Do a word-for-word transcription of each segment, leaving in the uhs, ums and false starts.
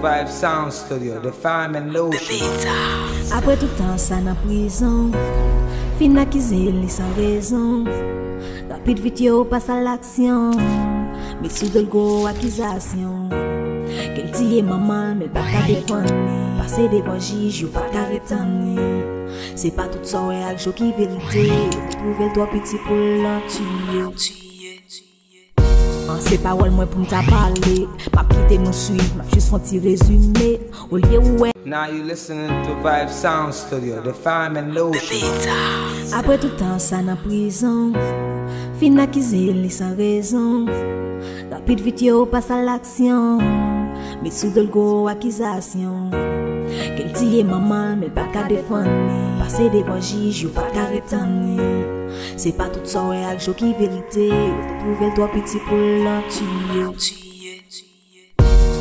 Five Sound Studio, the fine and lotion. Apre tout tan sa nan prizon, fin akize l li san rezon. Rapid vit yo pas a laksyon, met sou do l gwo akizasyon. Ke l tiye manman l, men l pa ka defann li. Pase devan jij, yo pa ka retann li. Se pa tout sa w wè ak je w ki verite. Yo te twouve l twò piti pou l nan tiye. An, se pawòl mwen pou m ta pale. M ap kite nou swiv, m ap jis fè yon ti rezime. Olye ou wè. Now you listening to Vibe Sound Studio, the fine and lotion. Apre tout tan sa nan prizon, fin akize l li san rezon. Rapid vit yo pas a laksyon, met sou do l gwo akizasyon. Ke l tiye manman l, men l pa ka defann li. Pase devan jij, yo pa ka retann li. Se pa tout sa w wè ak je w ki verite. Yo te twouve l twò piti pou l nan tiye.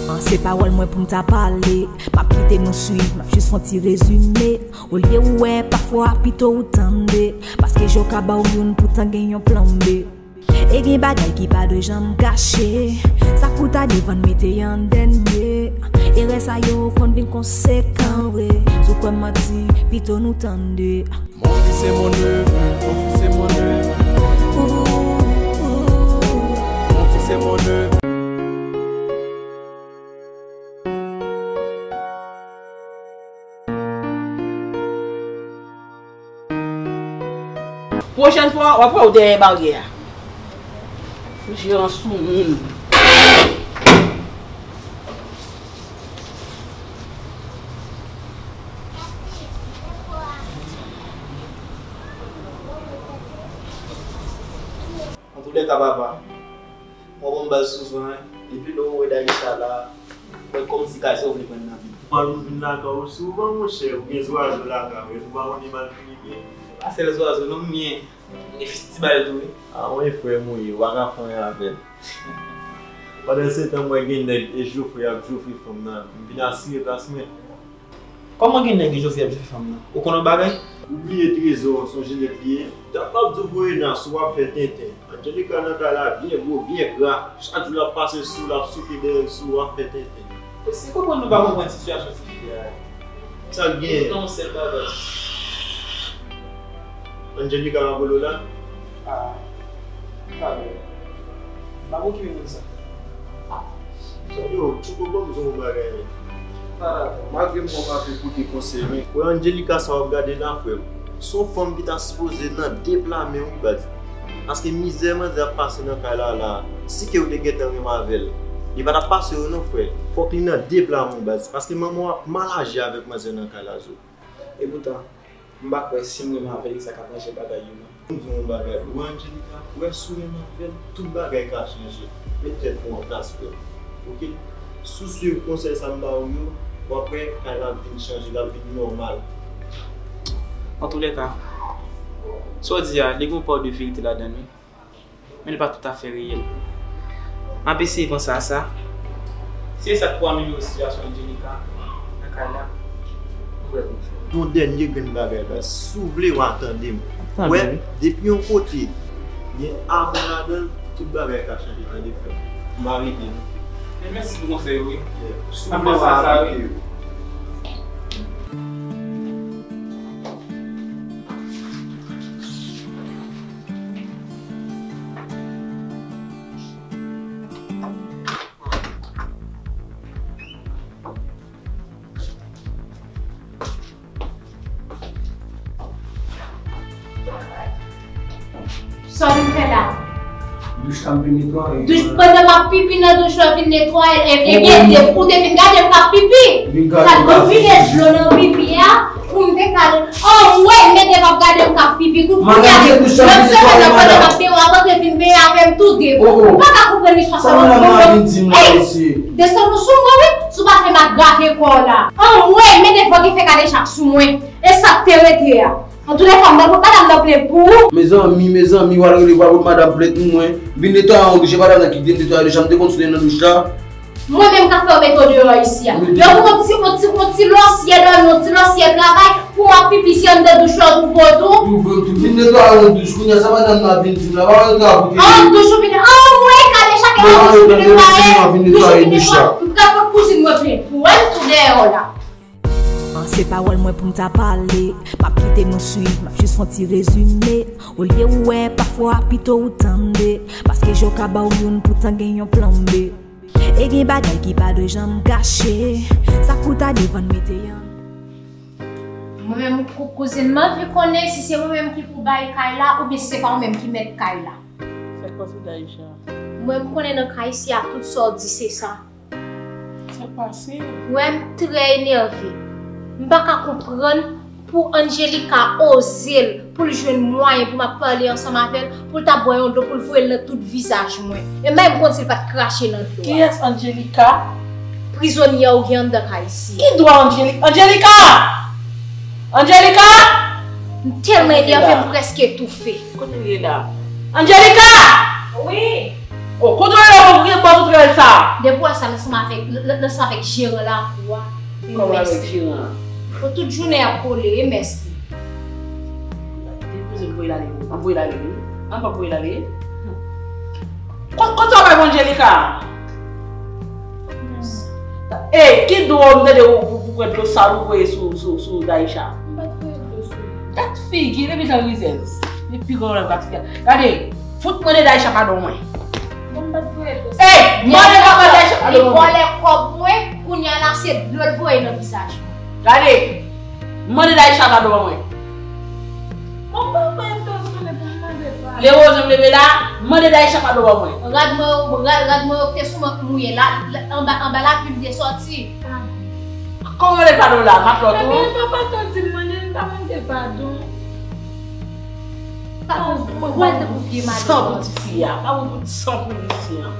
An, se pawòl mwen pou m ta pale. M ap kite nou swiv, m ap jis fè yon ti rezime. Olye ou wè, pafwa pito ou tande. Paske je w ka ba w youn, poutan gen yon plan B. E gen bagay ki pa dwe janm kache. Sa k pou ta devan n mete an dènye. Erè sa yo konn vin konsekan vre. Si w kwè m manti, pito nou tande. Mon fils est mon neveu, mon fils est mon neveu. Mon fils est mon neveu. Pwochèn fwa, w ap wè w dèyè baryè a. Mesye an sou moun. Antoulèka, papa, mwen bon baz souvan, depi lè w wè Daïsha la, mwen kòmsi kay sa w vle pran nan vi. Mwen vin lakay ou souvan, monchè, ou gen zwazo lakay ou, epi ou pa konnen m al fini byen. Pa sèl zwazo, non, m gen, m gen fistibal tou, wi. A, wi, frè m ou ye, ou pa ka fè anyen avè l. Pandan se tan, mwen gen nèg e jofre y ap jofre fanm nan, m vin asire plas mwen. Kòman gen nèg e jofre y ap jofre fanm nan? Ou konn yon bagay? Ou bliye Trezò, se yon jenèt li ye? Dat m ap di w pou Renas, ou ap fè tenten. Angelica nan kay la byen gwo, byen gra. Chak jou l ap pase sou w, l ap souke dèyè l sou w, w ap fè tenten. Se konprann nou pa konprann sitiyasyon ti fi a. Sa l genyen? Yon sèl bagay. Angelica pa bolo la? Ah, pa bolo. Pa okipe moun sa. Yo, Tchouko, ban m di w yon bagay, men. Pa dakò. Malgre m wè w pa vle koute konsèy, men. Wè Angelica sa w ap gade la, frè m. Se yon fanm ki ta sipoze nan de pla men, wi, baz. Paske mizè manzè ap pase nan kay la, la. Si ke w te gentan renmen avè l, li pa t ap pase yo, non, frè. Fòk li nan de pla men, baz. Paske manman w ap mal aji avèk manzè nan kay la, zo. Epoutan, m pa kwè si m renmen avè l, sa k ap ranje bagay yo, non. M di w yon bagay, ou wè Angelica, ou wè si w renmen avè l, tout bagay ka chanje. Met tèt ou an plas, frè m. Oke? Si w swiv konsèy sa m ba ou yo, w ap wè kay la ap vin chanje, l ap vin nòmal. Antoulèka, sa w di a, li gen yon pa de verite ladan l, wi. Men li pa toutafè reyèl. N ap eseye panse a sa. Si e sa k pou amelyore sitiyasyon Angelica nan kay la, m prè pou m fè l. Yon dènye grenn bagay, baz. Si w vle, w a tande m. Tande. Wè, depi yon kote gen amou ladan l, tout bagay ka chanje, tande, frè m. M pa rete, non. Men mèsi pou konsèy ou, wi. Yeah. Si w vle, w a aplike yo. Sa w vin fè la? Douch la m vin netwaye. Douch, pandan m ap pipi nan douch la, w vin netwaye l. Ebyen, ou te fin gade m k ap pipi. Sa t konn vide dlo nan pipi a. Pou m te ka anmwey, mete m ap gade m k ap pipi. Kounye a, lòt semèn nan, pandan m ap benyen, w ap antre vin benyen avè m tou de. Ou pa ka konprann istwa sa, non. Ey, desann ou sou mwen, wi. Si w pa fè m agrave kò w la. Anmwey, mete vòg e fè kadejak sou mwen. E sa k te rete a. Antoulèka, m pral pot madanm nan plent pou ou. Mezanmi, mezanmi, w al rele, w al pot madanm plent pou mwen. M vin netwaye yon douch, e madanm nan ki te netwaye douch la, m te konn soti nan douch la. Mwen menm k ap fè w mete w deyò isi a. Lè w pran yon ti, yon ti, yon ti lòsyè dòmi, yon ti lòsyè travay, pou w ap pipi, se anndan douch la w twouve w tou. Twouve m tou. Vin netwaye yon douch, kounye a sa madanm nan ap vin di m la, pa wè nou travay pou te. An douch ou vin, anmwey, kadejak e nan douch ou vin netwaye. Douch ou vin netwaye. Kouzin mwen plen pwèl tou dèyè w la. An se pawòl mwen pou m ta pale. M ap kite nou swiv, m ap jis fè yon ti rezime. Olye ou wè, pafwa pito ou tande. Paske je w ka ba w youn poutan gen yon plan B. E gen bagay ki pa dwe janm kache. Sa k pou ta devan n mete an. Mwen menm kou- kouzin m anvi konnen si se mwen menm ki pou bay kay la oubyen si se pa ou menm ki mèt kay la. Fè kòz ou Daïcha. Mwen m konnen nan kay isi a tout sa w di se sa. Sa pase? Wè m trè enève. M pa ka konprann pou Angelica oze l, pou l jwenn mwayen pou m ap pale ansanm avè l, pou l ta bwè yon dlo, pou l voye l nan tout vizaj mwen. E menm m konn si l pa t krache nan dlo a. Kiyès Angelica? Prizonye ou gen anndan kay isi a. Ki dwa Angelica? Angelica! Angelica! M tèlman enève, m prèske toufe. Kote l ye la? Angelica! Wi. Oh, kote w ye la, ou gen bò tout rèl sa? Depi w wè sa, nan sanm avèk, nan, nan sanm avèk jeran lakou a. Kòman avèk jeran an? Pou tout jounen y ap kole, e mès li. Depi m voye l ale, m ap voye l ale, wi. An m ap voye l ale. Kot, kot sa w bay pou Angelica? Ey, ki dwa w m tande ou pou, pou pran dlo sal ou voye sou, sou, sou Daïcha? M pa t voye dlo sou li. Gad figi, depi jan rizèz. Li pi gwo nan pratik la. Gade, fout mande Daïcha padon mwen. Mwen m pa t voye dlo sou li. Ey, mande papa Daïcha padon mwen. Li vòlè kòb mwen, kounye a la se dlo l voye nan vizaj mwen. Gade, mande Daïcha padon mwen. Mwen pa voye dlo sou li pou m mande padon. Lè Rozo m leve la, mande Daïcha padon ban mwen. Rad mwen yo, rad, rad mwen yo te sou mwen mouye la, la, anba, anba lapli m te sòti. Kòman mande padon la, matlòt ou? Ebyen, papa to di m mande, m pa mande padon. Pa pou, pou, pou, pou vye madanm. San pou ti fi a, pa pou, pou san pou ti fi a.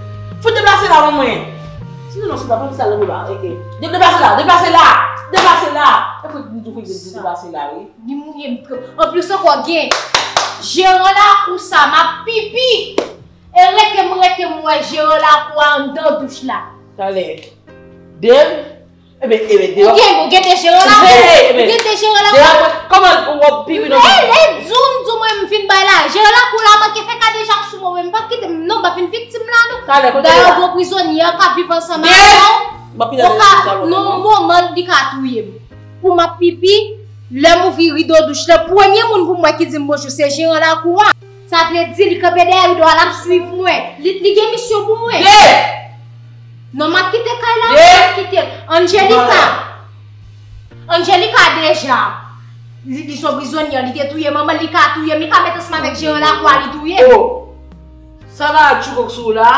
Fout deplase la, ban mwen. Sinon, non, se pa pou sa, nan, e, e. De-, deplase la, deplase la, deplase la. E fò m di w, fò m di w, deplase la, wi. Li mouye m trè. Anplis ankò gen jeran lakou sa, m ap pipi. E rete m rete m wè jeran lakou a anndan douch la. Talè. Dev. Ebyen, ebyen, dev. Ou gen, ou gen te jeran lakou. Ebyen, ou gen te jeran lakou. Kòman ou ap pipi nan. E, e, di w, m di w mwen m fin bay la. Jeran lakou la manke fè kadejak sou mwen, men m p ap kite m non, m p ap vin viktim la non. Talè, kote la? Dayè gwo prizonye a k ap viv ansanm avè w. Ou ka, nan yon moman, li ka touye m. Pou m ap pipi, lè m ouvri rido douch la, premye moun pou m wè ki di m bonjou, se jeran lakou a. Sa vle di, li kanpe dèyè rido a, l ap swiv mwen. Li, li gen misyon pou mwen. De! Non, m ap kite kay la, de! M ap kite l. Angelica. Angelica deja. Li, li se yon prizonye, li te touye manman l, li ka touye m, li ka met ansanm avèk jeran lakou a, li touye m. Oh! Sa bagay Tchouko k sou ou la?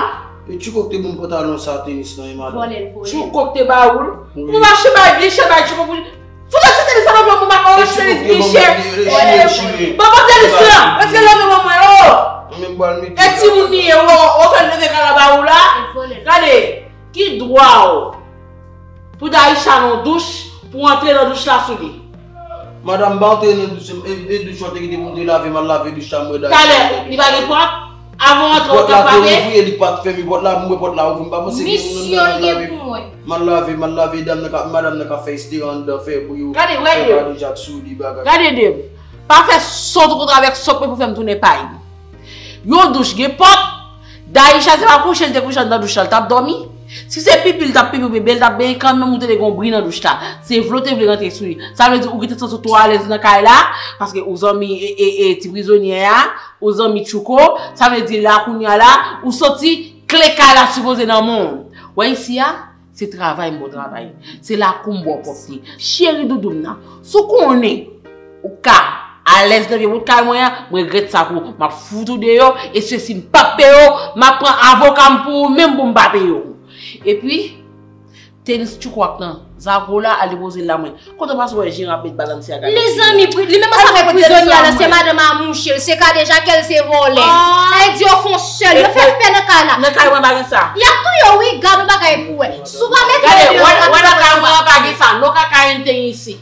E Tchouko k te ban m pantalon sa tenis lan, e madanm. Vòlè l voye. Tchouko k te ba ou l? Wi. Ou mache bay byen chè bay Tchouko pou, fout ak ti tenis sa nan men w, ou pa ka wè tenis byen chè. Ban m tenis lan, retire l nan men mwen, oh! Men m pral mete. E timoun li ye, ou, ou fè l leve kay la ba ou la? E vòlè l. Gade, ki dwa w? Pou Daïcha nan douch, pou antre nan douch la sou li. Madanm, m pa antre nan douch, e, e douch ou te kite pou m te lave, m al lave douch la, m wè Daïcha. Talè, li pa gen pòt? Avan w antre, ou t ap frape? Pòt la te ouvri e li pa t fèmen pòt la, m wè pòt la ouvri, m pa panse gen moun anndan, m al lave. Misyon l gen pou mwen. M al lave, m al lave, dam nan ka, madanm nan ka fè estera anndan, fè bri, fè kadejak sou li, bagay. Gade, Dev. Pa fè sòt ou kontre avèk sòt mwen pou fè m tounen pay. Yon douch gen pòt. Daïcha se pa kouche li te kouche anndan douch la, li t ap dòmi. Si se pipi li t ap pipi oubyen bebe li t ap bebe, kanmenm ou te dwe gen yon bri nan douch la. Se vle w te vle rantre sou li. Sa vle di ou gentan santi w twò alèz nan kay la, paske ou zanmi e, e, e ti prizonye a, ou zanmi Tchouko, sa vle di la kounye a la, ou santi kle kay la sipoze nan men w. Wè isi a, se travay m ba w travay. Se lakou m ba w pwòpte. Cheri doudou m nan. Si w konnen ou ka alèz nan vye bout kay mwen an, m regrèt sa pou ou. M ap fout ou deyò, e sesi m p ap peye w, m ap pran avoka m pou ou menm pou m pa peye w. Epi, tenis Tchouko ak nan Zago la, al depoze l la mwen. Kote w pase w wè jeran ap met Balenciaga nan pye l? Mezanmi, pri-, li menm ansanm avèk prizonye a la, se madanm a mouche l, se kadejak l, se vòlè. Sa vle di yo fè yon sèl, yo fè pè nan kay la. Nan kay mwen pa gen sa. Y ap touye w wi, gad yon bagay pou w wè. Si w pa mete yo deyò, w ap touye w. Wè nan kay mwen an pa gen sa, no kaka anything isi.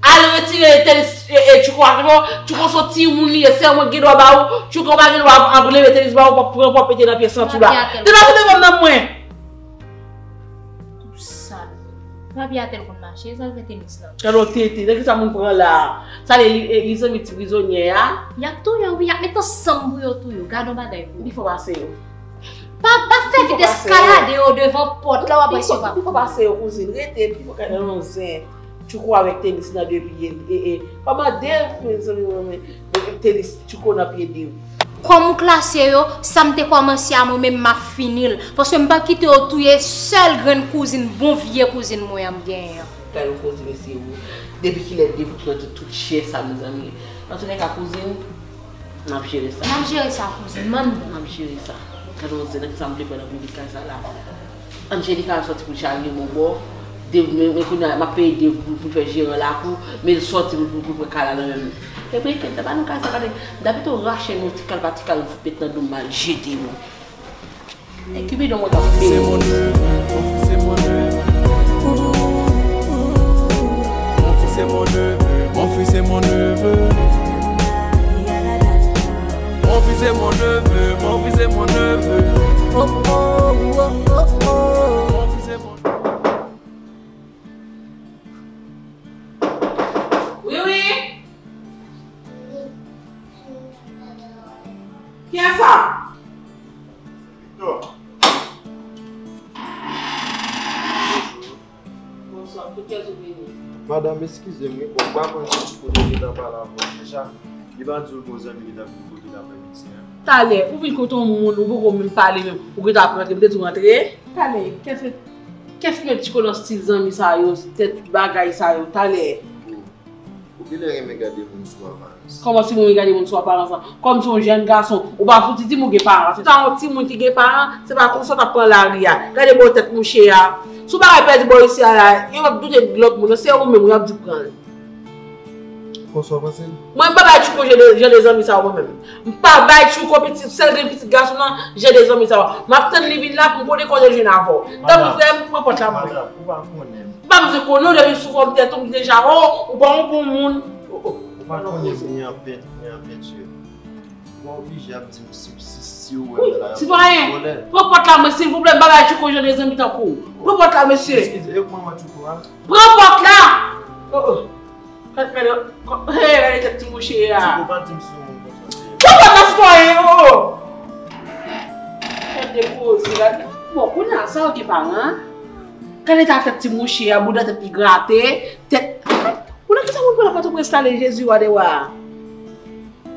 Al retire tenis, e, e, Tchouko ak yo, Tchouko se yon timoun li ye, sèl mwen ki gen dwa ba ou, Tchouko pa gen dwa ap, ap leve tenis ba ou, p ap pran, p ap mete nan pye sant ou la. Deplase devan m nan mwen. Tou sal. Papi a tèl konn mache, sa l fè tenis lan. Gade yon tete, nan ki sa moun pran la? Sa le li, e, li zanmi ti prizonye a? Y ap touye w wi, y ap met ansanm pou yo touye w. Gad yon bagay pou ou. Li fò pase yo. Pa, pa fè vit eskalade yo devan pòt la, w ap resevwa. Pifò pase yo, kouzin. Rete, pifò kay nan yon zen. Tchouko avèk Tenis nan de pye. E, e, pa mande, mezanmi, mwen, mwen, Tenis, Tchouko nan pye Dev. Kòm ou klase yo, sa m te kòmanse a mwen menm, m ap fini l. Paske m p ap kite yo touye sèl grenn kouzin, bon vye kouzin mwen an m genyen an. Gade yon koze mesye ou. Depi kilè Dev ou pran tout, tout chè sa, mezanmi? Antoulèka, kouzin, n ap jere sa. N ap jere sa, kouzin, man. N ap jere sa. Gade yon zen nan ki sa m vle pran nan pou kay sa la. Angelika sòti pou l chalge m yon bò. Dev, men, men kounye a, m ap peye Dev pou, pou l fè jeran lakou, men l sòti pou, pou, pou l pran kay la nan men m. Epi, kèt, ba nou kay sa, gade, m ta pito rache nou ti kal pa ti kal, m fout met nan do m, m al jete nou. E ki bidon mwen k ap fè? Mon fils et mon neveu, mon fils et mon neveu. Mon fils et mon neveu, mon fils et mon neveu. Mon fils et mon neveu, mon fils et mon neveu. Oh, oh, oh, oh, oh. Mon fils et mon neveu. Wi, wi. Kiyès sa? Victor. Bonswa, pou kiyès ou vini? Madanm, eskize m, wi, bon, m pa konn si Tchouko te gentan pale avè w deja. Li pa di w gon zanmi li t ap vin kote l aprèmidi a. Talè, ou vin kote yon moun, ou poko menm pale menm, ou gentan ap rantre, m te di w rantre. Talè, kiyès, kiyès ki met Tchouko nan stil zanmi sa yo, tèt bagay sa yo, talè? Ou genlè renmen gade moun sou aparans. Kòman si mwen gade moun sou aparans lan? Kòm se yon jèn gason, ou pa fouti di m ou gen paran. Si w ta yon timoun ki gen paran, se pa konsa w t ap pran lari a. Gade bò tèt mouche a. Si w pa pèdi bò isi a la, yo p ap doute lòt moun nan, se ou menm yo ap di pran l. Konsa w panse? Mwen, m pa bay Tchouko jan de, jan de zanmi sa yo mwen menm. M pa bay Tchouko pitit, sèl grenn pitit gason nan, jan de zanmi sa yo. M ap tann li vin la pou m konnen kote l jwenn avè w. Tanpri frè m, pran pòt la pou mwen. Madanm, ou pa konnen. M pa bezwen konnen w depi sou fòm tèt ou, m deja wè w, ou pa yon bon moun. Oh, oh. Ou pa konnen m ni an pent, ni an penti. Ou pa oblije ap di m si, si, si ou wè m la, sitwayen, pran pòt la mwen, silvouplè, m pa bay Tchouko jan de zanmi tankou w. Pran pòt la, mesye. Eskize, e kòman Tchouko a? Pran pòt la! Oh, oh. Gade, gade, gade tèt ti mouche a. Tchouko pa di m si yon moun konsa. Pran pòt la, sitwayen, oh, oh. Tèt depoze, gade. Bon, kounye a, sa yo gen paran. Gade eta tèt ti mouche a, bouda tèt li grate, tèt, ou nan kisa moun pran nan Pòtoprens tale, Jezi, wa de wa?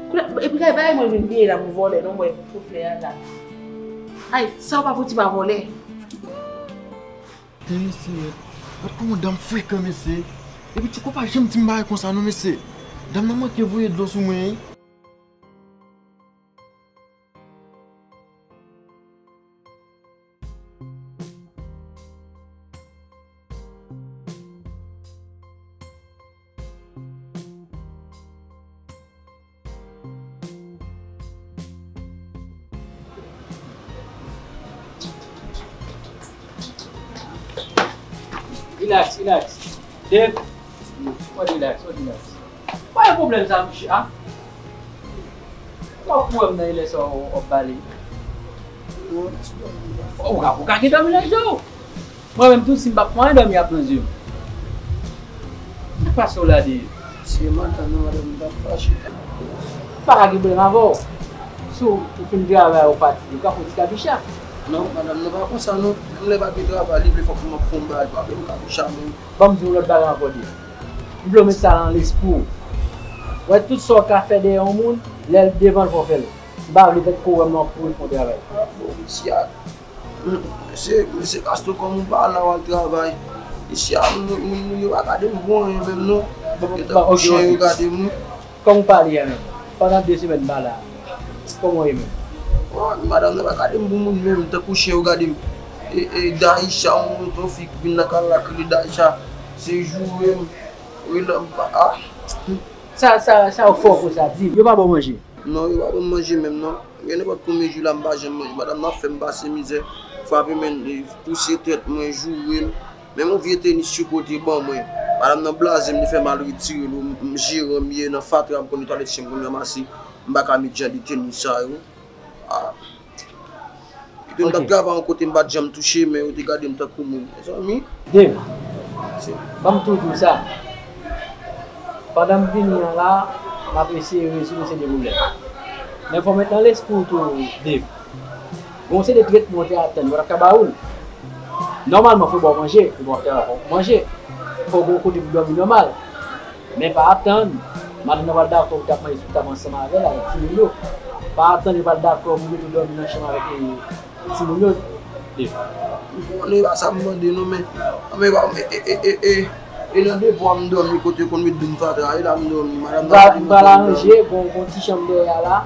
Kounye a, epi gade, bagay mwen vin bliye la pou vòlè, non, mwen, pou flè a la. Ay, sa yo pa fouti pa vòlè. Tèt mesye, mèt. Gad kòman dam frekan, mesye. Epi Tchouko pa janm di m bagay konsa, non, mesye. Dam nan manke voye dlo sou mwen, wi. Relax, relax. Dev, mwen relax, mwen relax. Pa gen pwoblèm sa, mouche a. Ou pa kou wè m nan lè sa w ap pale. Ou ka, ou ka gen dòmi nan je w. Mwen menm tou, si m pa pran dòmi ap nan je m. Sa k pase w la, Dev? Se madanm nan, madanm, m pa fache. Pa ka gen pwoblèm avè w. Si w, ou fin travay, ou fatige, ou ka fè yon ti kabicha. Non, madanm nan pa konsa, non. Menm lè pa gen travay, li vle fòk m ap fè yon bagay, pa vle m kabicha menm. Ban m di w yon lòt bagay ankò, Dev. M vle w met sa nan lespri w. Wè tout sa w ka fè dèyè yon moun, lè l devan l fò w fè l. M pa vle fèt kou wè m nan kouri fè yon travay. Ah, bon, mesye a, mesye, mesye Castro, kòm ou pa la w al travay. Mesye a, moun, moun, moun yo pa gade m bon, menm non. Bon, bon, bon, ok, ok. Yo gade m, wi. Kòman w pale a menm? Pandan de semèn m pa la. Kòman w ye menm? Bon, madanm nan pa gade m pou moun menm, tankou chen yo gade m. E, e, Daisha, yon Tofik vin nan kay la, kriye Daisha. Se joure m. Wi, nan, ah. Sa, sa, sa w fè w konsa, di m. Yo pa ba w manje? Non, yo pa ban m manje menm, non. Gen nenpòt konbyen jou la, m pa janm manje. Madanm nan fè m pase mizè, frape men, pouse tèt mwen, joure m. Menm yon vye tenis Tchouko te ban mwen. Madanm nan blaze m, li fè m al retire l. M, jeran m ye nan fatra, m konnen twalèt chen m konn ranmase. M pa ka met jan de tenis sa yo. Ah. Kite m t ap travay yon kote, m pa t janm touche, men yo te gade m tankou moun. Mezanmi. Dev, ban m tou di w sa. Pandan m vini an la, m ap eseye rezoud yon seri de pwoblèm. Men fò w met nan lespri w tou, Dev. Gon se de tretman w te atann, yo pa t ap ka ba ou l. Nòmalman, fò yo ba w manje, yo ba w fè w manje. Fò w gen yon kote pou w dòmi nòmal. Men pa atann, madanm nan pral dakò pou w t ap manje, pou w t ap ansanm avè l, avèk timoun yo. Pa atann, yo pral dakò pou w mete w dòmi nan chanm avèk, e, timoun yo. Li. Bon, e pa sa m mande non, men, men, men, e, e, e, e, e nan depo a m dòmi kote yo konn met dòm fatra, e la m dòmi, madanm nan pa di m pral aranje, gon, gon ti chanm dèyè a la,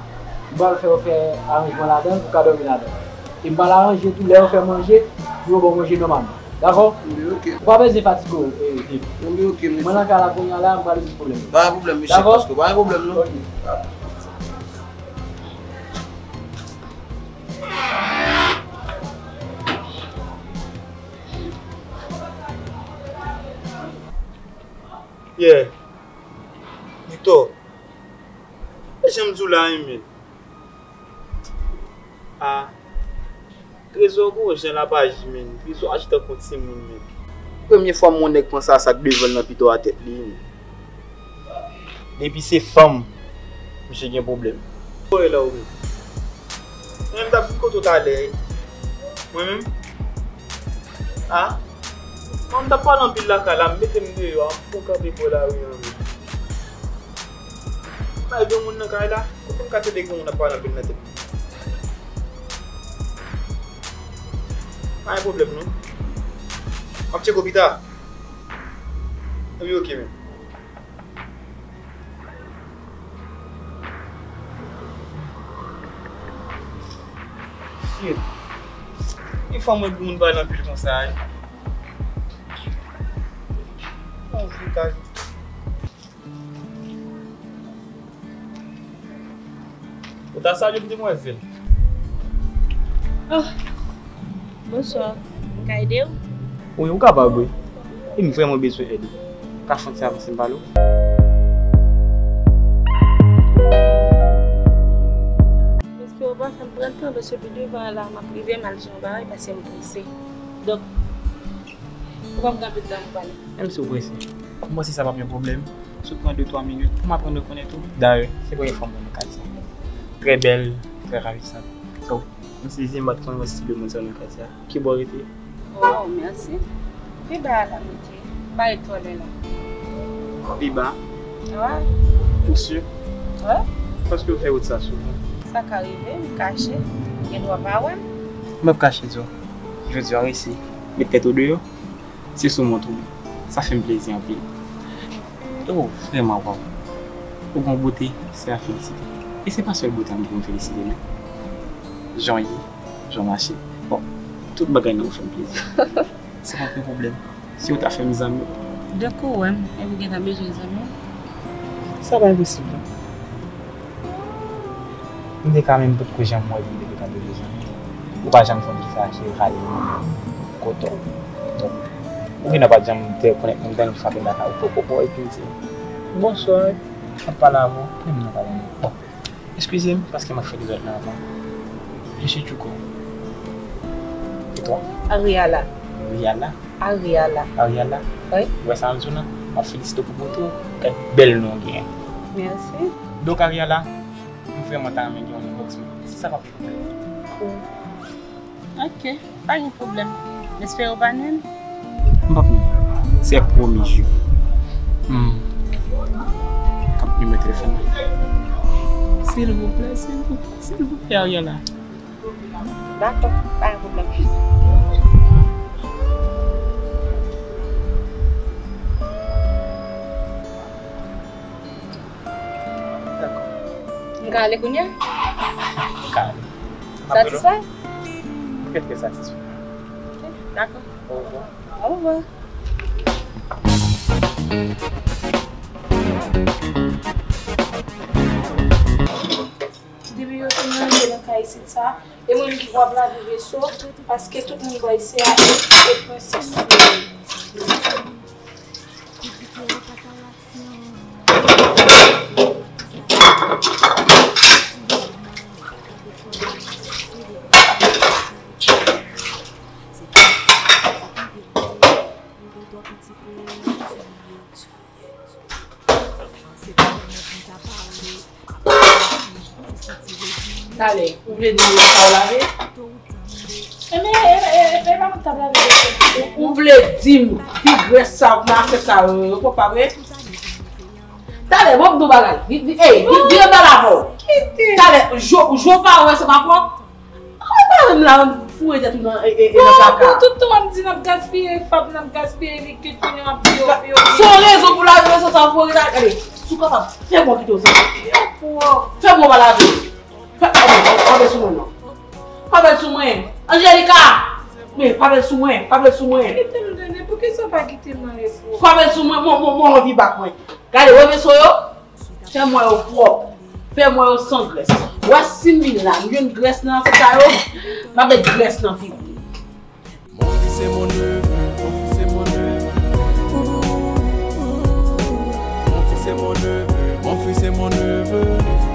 m pral fè yo fè aranjman ladan l pou w ka dòmi ladan l. E m pral aranje tou, lè yo fè manje, pou yo ba w manje nòmalman. Dakò? Wi, ok. Ou pa bezwen fatige w, e, Dave. Wi, ok, mesye. Mwen nan kay la kounye a la, m pral rezoud pwoblèm yo. Pa gen pwoblèm, mesye Pasko, pa gen pwoblèm non. Ok. Yeah. Victor. E jan m di w la, Emile. Ah. Trezò gwo jan l ap aji, menn. Trezò aji tankou yon timoun, menn. Premye fwa m wè yon nèg panse a sa k devan l nan pito a tèt li, menn. Depi se fanm, misye gen pwoblèm. Ou wè la ou menm. Mwen menm t ap vin kote w talè. Mwen menm? Ah? Mwen m t ap pale anpil lakay la, m mete m deyò a, m fon kanpe bò lari an menm. Bay gen moun nan kay la, kote m ka tande gen moun ap pale anpil nan tèt mwen. Pa gen pwoblèm non. M ap tcheke w pita. Epi ok menm. Shit. Gen fwa mwen gen moun pale anpil konsa wi. Bon, vye kay. Ou ta salye m demwazèl. Oh, bonswa. M ka ede w? Wi, ou kapab wi. E m vrèman bezwen èd ou. Ou ka fè yon ti avanse m pale w? Mesye, ou pa fè m pran tan, paske pi devan la, m ap rive, m al jwenn yon bagay, paske m prese. Donk, ou p ap gen anpil tan pou pale. Menm si w prese, m panse sa p ap yon pwoblèm. Si w pran de twa minit pou m aprann rekonèt ou. Dayè, se premye fwa m wè w nan katye a. Trè bèl, trè ravisant. So, m sezi, m pa t konn wè stil de moun sa yo nan katye a. Ki bò w rete? Waw, mèsi. Pi ba a la m rete. M pa ret twò lwen non. Pi ba? Wi. Ou si? Wi. Paske w fè wout sa souvan? Sa ka rive, m kache. Ou gen dwa pa wè m. M p ap kache di w. Jodi a w resi met tèt ou deyò. Se sou mont ou. Sa fè m plezi anpil. E w vrèman waw. Ou gon bote, se a felisite. E se pa sèl bote an ki pou m felisite non. Jan w ye, jan w mache. Bon, tout bagay nan ou fè m plezi. Se pa yon pwoblèm. Si w ta fè m zanmi w. Donk ou wè m, epi w gentan bezwen zanmi w? Sa pa enposib non. M te ka menm potko janm wè li, m te gentan bezwen zanmi. Ou pa janm konn kisa ki rale moun kote w. Donk, ou gentan pa t janm te rekonèt moun, tann frape m lakay ou, poko, poko, epi m di, bonswa, m ap pale avè w, men m nan pale avè w. Bon, eskize m, paske m ap fè dezòd la avan. Je suis Tchouko. Et toi? Ariala. Riala? Ariala. Ariala? Wi. Ou wè sa m di w lan? M ap felisite w pou bote w. Gad bèl non w genyen. Mèsi. Donk, Ariala, m vrèman ta renmen gen yon inbox mwen. Si sa pa pwoblèm. Ok, pa gen pwoblèm. M espere w pa nwi m. M p ap nwi w. Se pwomi, je. Hmm. K ap nimewo telefòn nan. Silvouplè, silvouplè, silvouplè, Ariala. Dakò, pa gen pwoblèm. Dakò. M ka ale kounye a? Ou ka ale. Satisfè? Trè, trè satisfè. Ok, dakò. Au revoir. Au revoir. Depi yo te mande nan kay isit sa, e mwen menm ki pou ap lave veso, paske tout moun bò isi a, e, e prensès yo ye. Talè, ou vle di sa w lave? Vle di m, pi grès sa, nan afè sa, yo, yo, yo, pa vre? Talè, bon, m di w bagay. Di, di, ey, di, di, di, di, avè w. Talè, jou, jou pa wè, se pa pwòp. Ou pa menm la, foure tèt ou nan, e, e, e, nan kaka. Bon, tout tan w ap di n ap gaspiye fab, n ap gaspiye likid, kounye a w ap di yo, yo, yo. Se yon rezon pou lavi, rezon sa, pou reta, gade, si w kapab, fè bon kite w santi. Fè bon pa lavi. Fè, pa bèl, pa bèl sou mwen, non. Pa bèl sou mwen. Angelica! Men, pa bèl sou mwen, pa bèl sou mwen. Kite m, Dene, poukisa w pa kite m nan repo? Pa bèl sou mwen, mwen, mwen, mwen anvi bat mwen. Gade, wè veso yo? Fè m wè yo pwòp. Fè m wè yo san grès. Wè si m vin la, m jwenn grès nan afè sa yo, m ap met grès nan figi m. Mon fils et mon neveu, mon fils et mon neveu. Mon fils et mon neveu, mon fils et mon neveu.